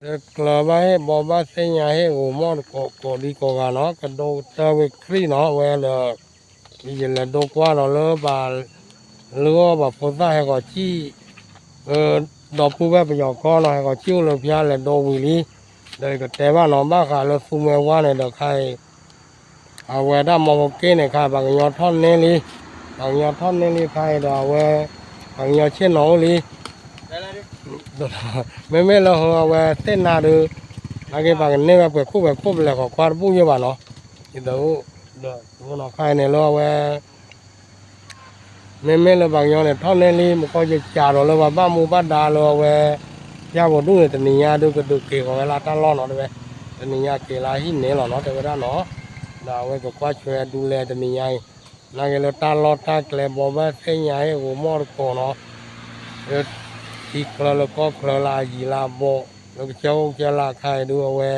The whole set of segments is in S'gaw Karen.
ကျၢၤဘၣ်ဟ့ၣ်ဘီဘၣ်သ့ၣ်ညါဟ့ၣ်ဂီၤမီၣ်တကိးကိးဒံကိးဂၤနီၤ, ကဒိကတၢၢ်ဝ့ၢ်ခရံာ်နီၤ, အဝဲဒီး ယလဲၤဒိကွၢ်ဒီးလၢပှၤ လၢအီၣ်ပှၤဖိသၣ်ဟဲဂီၤစံၣ်, ဒီပုၢ်ဝဲၢ်ပယီၤကီၢ်နီၤ ဟဲဂီၤစံၣ်အိၣ်လၢဖၠါလဲၤဒိဝံၤလံ, ဒီးယကတဲဘၣ်နီၤ ဘၣ်ဃးလၢသူမွဲဝါန့ၣ်ဒီးခါအံၤ အဝဲဒၣ်မီဖိက့ၣ်န့ၣ်ခါ ပှၤကညီထီၣ်န့ၢ်လံ, ပှၤကညီထီၣ်န့ၢ်လံခါအံၤဒီးအဝဲ ပှၤကညီဆ့ၣ်နီၤအိၣ်လံ, မ့မ့ၢ်လၢအဝဲသ့ၣ်နါဒုး နာ်က့ပှၤကန့ၢ်ဝဲပှဲၤခိၣ်ပှဲၤခိၣ်ပလဲၤဃီၤကွၢ်တဘူၣ်ယဲၢ်ဘၣ်နီၤ, ယတအိၣ် ဒီးတအိၣ်နီၤခါအံၤန့ၣ်လၢအဝဲ မ့မ့ၢ်လၢပှၤကညီန့ၣ် ထီၣ်န့ၢ်လံ မူကီၢ်ယကးဒီးလၢပှၤဘၣ်မူဘၣ်ဒါလၢအဝဲ ဖၠါပူၤဒူၣ်န့ၣ် တနံၤညါဒုးကဒုးက့ၤဃီၤဝဲလၢတၢ်လီၢ်နီၤ တဲဝဲ, တနံၤညါက့ၤလၢဟံၣ်န့ၣ်လီၤနီၤ တဲဝဲဒၣ်နီၤ, ဒီးအဝဲကကွၢ်ဆွဲဒူလဲတနံၤညါအံၤ, နာ်က့လၢတၢ်လီၢ်တၢ်ကျဲဘီဘၣ်သ့ၣ်ညါဟ့ၣ်ဂီၤမီၣ်တကိးနီၤ, လၢထံချၢလၢကီၢ်ချၢလၢအယံၤလၢအဘီၣ် လၢကစၢၢ်အိၣ်ကစၢၢ်လၢအခါအံၤဒုးအဝဲ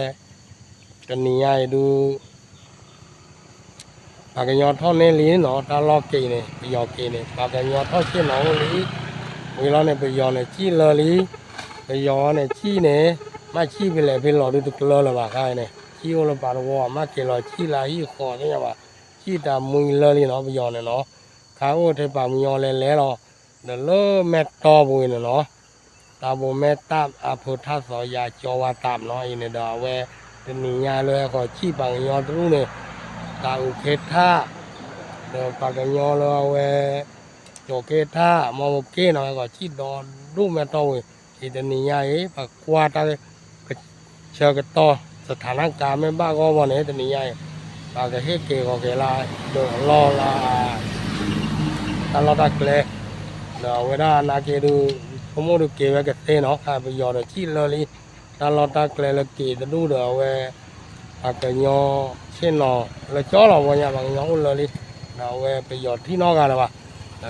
တနံၤညါအံၤဒုး ပှၤကညီထီၣ်န့ၢ်လံနီၤ တၢ်လီၢ်က့ၤန့ၣ် ပယီၤက့ၤန့ၣ် ပှၤကညီထီၣ်ဆ့ၣ်နီၤအိၣ်လံ, ဝံၤလီၤန့ၣ် ပယီၤန့ၣ်စံၣ်လၢလံ, ပယီၤန့ၣ်စံၣ်န့ၣ် မ့ၢ်စံၣ်ဖဲလဲၣ်ဖဲလဲၣ်ဒုးတကျၢၤလၢၤဘၣ်ခါအံၤန့ၣ် စံၣ်အိၣ်လၢပှၤတဝီ မ့ၢ်က့ၤလီၤစံၣ်လၢဟံၣ်ဃီသ့ၣ်ညါဘၣ်, စံၣ်တၢ်မှံလၢလံနီၤ ပယီၤန့ၣ်နီၤ, ခါအိၣ်ထဲပှၤကညီလဲၤလဲၤလီၤ, ဒီးလၢမဲၢ်တီပူၤအံၤန့ၣ်နီၤ တၢ်ဘိးမဲၢ်တၢ်အဖိထၣ်သီယၤကၠီဝါတၢ်နီၤအံၤန့ၣ်ဒီးအဝဲ တနံၤညါလၢဟဲဃီၤစံၣ်ပှၤကညီတရူၣ်န့ၣ် တၢ်အုးခ့ထၣ် ဒီးပှၤကညီလၢအဝဲ ကၠီၤက့ထၣ် မီဖိက့ၣ်နီၤ ဟဲဃီၤစံၣ်ဒီဒူၣ်မဲၢ်တီဝံၤ အံၤတနံၤညါအံၤ ပှၤကွၢ်တၢ် ဆၢကတီၢ် စထၣ်နကါမ့ၢ်ဘၣ်ဂီၢ်ဘီန့ၣ် တနံၤညါအံၤ ပှၤကဟ့ၣ်က့ၤဃီၤက့ၤလၢ ဒီးအလီၢ်လၢ တၢ်လီၢ်တၢ်ကျဲ ဒီးအဝဲဒၣ်နာ်က့ဒုး ဆိကမိၣ်ဒုးက့ၤဝဲကသ့နီၤ ခါပယီၤဒီးစံၣ်လၢလံ တၢ်လီၢ်တၢ်ကျဲလၢက့ၤတဒူၣ်ဒီးအဝဲ ပှၤကညီဆ့ၣ်နီၤလၢကၠီလီၤဝဲညါ ပှၤကညီအိၣ်လၢလံ ဒီးအဝဲပယီၤထံၣ်နီတဂၤလၢၤဘၣ် ဒီးနာ်က့ဒီးခါ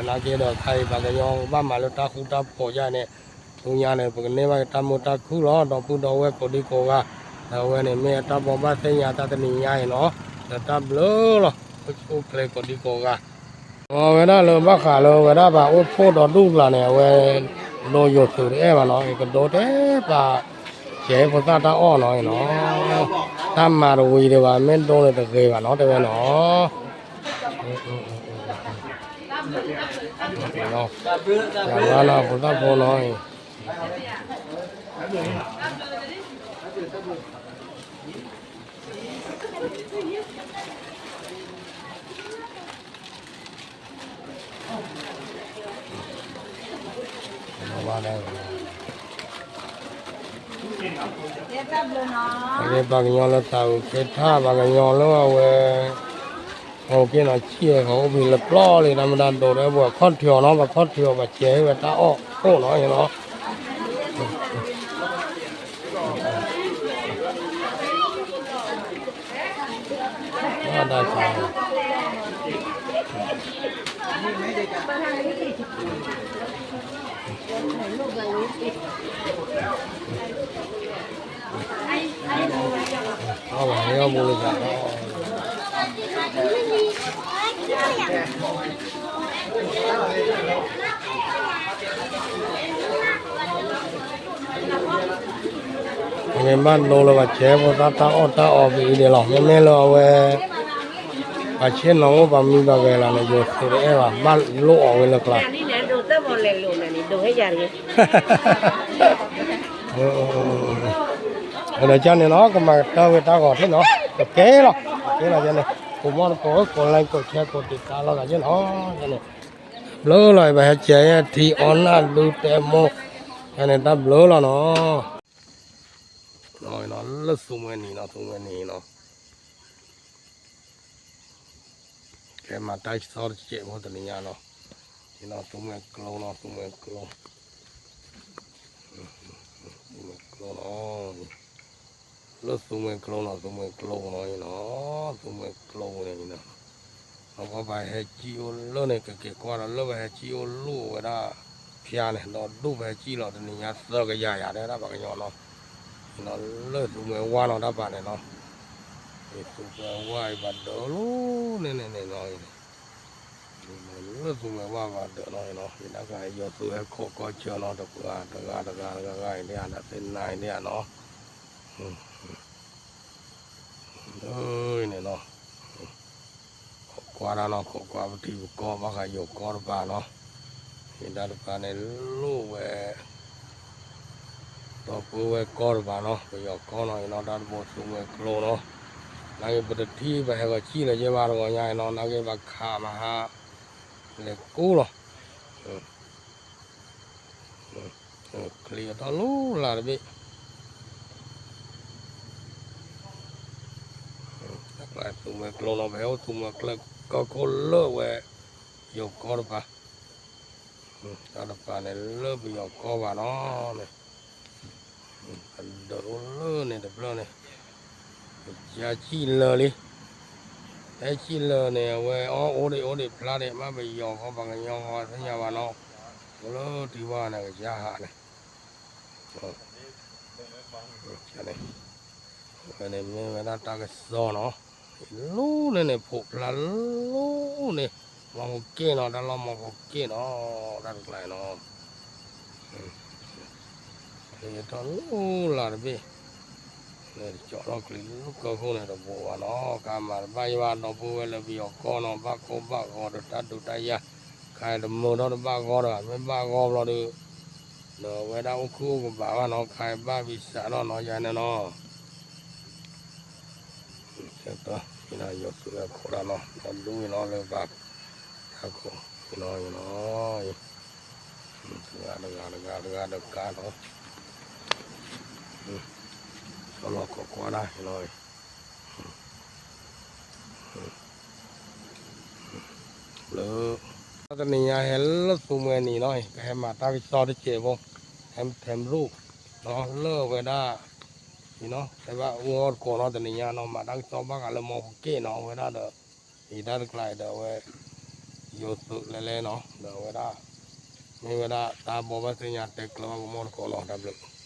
အံၤပှၤကညီကဘၣ်မၤလၢတၢ်ဃူတၢ်ဖိးယါန့ၣ် ဆူညါန့ၣ် ပကန့ၢ်ဘၣ်က့ၤတၢ်မုာ်တၢ်ခုၣ်လီၤ ဒီပုၢ်ဒီဝဲၢ်ကိးဒံကိးဂၤ ဒီးအဝဲန့ၣ်မ့ၢ်တၢ်ဘိးဘၣ်သ့ၣ်ညါတၢ်တနံၤညါအံၤနီၤ ဒီးတၢ်ဘျုးလီၤ အိၣ်ဆူၣ်အိၣ်ချ့ကိးဒံကိးဂၤ အဝဲဒၣ်လၢဘၣ်ဃးလၢဝဲဒၣ်ပှၤအိၣ်ဖှိၣ်ဒီဒူၣ်ကျါန့ၣ် အဝဲ ဒိယိၤသုးတအဲၣ်ဘၣ်နီၤ ကဒိတဲပှၤ ဆဲးဖိသၣ်တၢ်အီၣ်နီၤနီၤ တၢ်မၤတဝံၤဒံးဘၣ် မ့ၢ်ဒိန့ၣ်တဂ့ၤဘၣ်နီၤ တဲဝဲနီၤ ယၤဝါနီၤ ဖိသၣ်ဖိနီၤ ပှၤကညီလၢတၢ်အုးကဲထါ ပှၤကညီလၢအဝဲ ဟိက့ၤနီၤ ဆံၣ်ဟဲဃီၤအိၣ်ဘှံးလၢပျီလံ တၢ်မ့ၢ်တၢ်ဒိးဒီး ပှၤခီၣ်ထံးအီၤနီၤ ပှၤခီၣ်ထံးအီၤ ပှၤစဲးဟ့ၣ်ဝဲတၢ်အီၣ်ခိၣ်နီၤနီၤ ဘၣ်တၢ်ခါ အီၣ်ဘၣ်ဟဲအီၣ်ဘူးလၢသး မ့ၢ်ဘၣ်ဒိလၢပှၤဆဲးဖိသၣ်တၢ်အီၣ်တၢ်အီပအံၤဒဲးလီၤ မ့မ့ၢ်လၢအဝဲ ပှၤဆ့ၣ်နီၤအိၣ်ပှၤမံပှၤဂဲၤလီၤန့ၣ် ယိၤသုးတအဲၣ်ဘၣ် ဘၣ်လိၣ်အီၤဝဲလၢကျါ ဒီးကန့ၣ်နီၤ ကမၤကတၢၢ်ဝဲတၢ်ဂီၤထံၣ်နီၤ ကကဲလီၤ ကကဲလီၤန့ၣ် ကိးမီၢ်တကိး ကိး like ကိး share ကိး တံာ်တာ် လီၤသးယဲနီၤ ဘျုးလီၤ ပဟဲကဲထံအီနၢ်ဒုတဲမိၢ် န့ၣ်တၢ်ဘျုးလီၤနီၤ လၢသူမှဲနံၤနီၤ သူမှဲနံၤနီၤ ကဲမၤတၢ်ဆီတစဲးဖိတနံၤညါနီၤ နီၤ သူမှဲကျိနီၤ သူမှဲကျိ သူမှဲကျိနီၤ လၢသူမှဲကျိနီၤ သူမှဲကျိနီၤနီၤ သူမှဲကျိန့ၣ်နီၤ အဝဲပှၤဟဲကံၣ်အိၣ်လၢန့ၣ် ကက့ၤကွၢ်ဒီးလၢပှၤဟဲကံၣ်အိၣ် လူၢ်ဝဲဒၣ်ဖၠါန့ၣ် ဒီးဒူၣ်ပှၤဟဲကံၣ်လီၤ တနံၤညါသၢကယၤယၤ တဲဝဲဒၣ်ပှၤကညီနီၤ နီၤ လၢသူမှဲဝါနီၤ တၢ်ပာ်န့ၣ်နီၤ သူမှဲဝါအံၤဘၣ်ဒၢးလီၤ န့ၣ်န့ၣ်န့ၣ်နီၤ လၢသူမှဲဝါဘၣ်ဒၢးနီၤနီၤ ယတၢ်ကယီၤသုးဟဲခိးကီၢ်ဆၢနီၤ တပှၤတဂၤတဂၤတဂၤဂၤအံၤဒ်အံၤ တသ့ၣ်နါအံၤဒ်အံၤနီၤ အံၤန့ၣ်နီၤ, ခိးကွၢ်တၢ်နီၤ, ခိးကွၢ်ပထံပကီၢ် ဘၣ်ဃးယိၤကီၢ်တပၤနီၤ, ယတၢ်တပၤန့ၣ်လိၣ်ဝဲ ဒီပုၢ်ဝဲၢ်ကီၢ်တပၤနီၤ, ပယီၤကီၢ်နီၤ, အံၤနီၤ တၢ်တဘိသူဝဲကျိနီၤ, နာ်က့ပတထံၣ် ပဟဲဃီၤစံၣ်လၢၤယဲၢ်ဘၣ်တဂီၤညါအံၤနီၤ, နာ်က့ပခးမဟါ လဲၤကူလီၤ, ချံအထီၣ်လူလၢ်တဘ့ၣ် သူဝဲကျိနီၤ, ပဟဲအိၣ်သူဝဲကျိ ကီၢ်ခိၣ်လၢဝဲ ယိၤကီၢ်တပၤ, တၢ်တပၤန့ၣ်လၢပယီၤကီၢ်ဘၣ်နီၤန့ၣ်, အဒၢးအိၣ်လၢန့ၣ်တဖျၢၣ်န့ၣ်, ကစၢ်စံၣ်လၢၤလံ, ဟဲစံၣ်လၢၤန့ၣ် အဝဲအီၣ်အိၣ်ဒံးအိၣ်ဒံးဖျါဒံး မ့ၢ်ပယီၤဃီပှၤကညီဃီသ့ၣ်ညါဘၣ်နီၤ, အိၣ်လၢထံဝါန့ၣ် ကစၢ်ဟးန့ၣ် ဝဲန့ၣ်မ့ၢ်ဝဲဒၣ်တၢ်ကစီၣ်နီၤ, လူန့ၣ်န့ၣ် ဖိးဖျါလူန့ၣ်, မီဖိက့ၣ်နီၤ, တၢ်လီၢ်မီဖိက့ၣ်နီၤ, တၢ်တကျါနီၤ, ချံထီၣ်လူလၢ်တဘ့ၣ်, န့ၣ်တကၠီထီၣ်ချံလူကီၢ်ခိၣ်န့ၣ်တဘိးဘၣ်နီၤ, ကမၤတဘၣ်ယဘၣ် ဒီပုၢ်ဝဲၢ်လၢပယီၤကီၢ်နီၤ, ဘၣ်ကိၢ်ဘၣ်ဂီၤဒီးတၢ်ဒုးတၢ်ယၤ, ခါအံၤတမုာ်ထီၣ်တဘၣ်ဂီၢ်ဒီး မ့ၢ်ဘၣ်ဂီၢ်ဘျီဒီး ဒီးအဝဲဒၣ်အိၣ်ခုၣ်အိၣ်ကဘၣ်ဘၣ်နီၤ, ခါအံၤဘၣ်ဝံစးထီၣ်နီၤ ယၤန့ၣ်နီၤ, ယိၤသုးခိးတၢ်နီၤ, ဒီဒူၣ်အံၤနီၤ လၢဘၣ်တၢ်ခိးအံၤနီၤ, တဂၤတဂၤတဂၤတဂၤဒီးကါနီၤ, ဆီလီၤခိးကွၢ်တၢ်အံၤနီၤ, လၢ တနံၤညါဟဲလၢသူမှဲနံၤနီၤ, ကဟဲမၤတၢ်ကစီၣ်တစဲးဖိ, ဟဲထဲမရူၣ်နီၤ, လၢဝဲဒၣ် အံၤနီၤ, ဟဲဘၣ်အူအီၣ်တကိးနီၤ, တနံၤညါနီၤ မၤတၢ်ကစီၣ်ဘၣ်ဃးလၢမီဖိက့ၣ်နီၤ, အဝဲဒၣ်ဒီး အံၤတၢ်တကျါအံၤဒီးအဝဲ ယိၤသုးလဲၤလဲၤနီၤ, ဒီးအဝဲဒၣ် မ့ၢ်ဝဲဒၣ်တၢ်ဘီဘၣ်သ့ၣ်ညါတဲကျၢၤဘၣ်ကမီၣ်တကိးနီၤ, တၢ်ဘျုး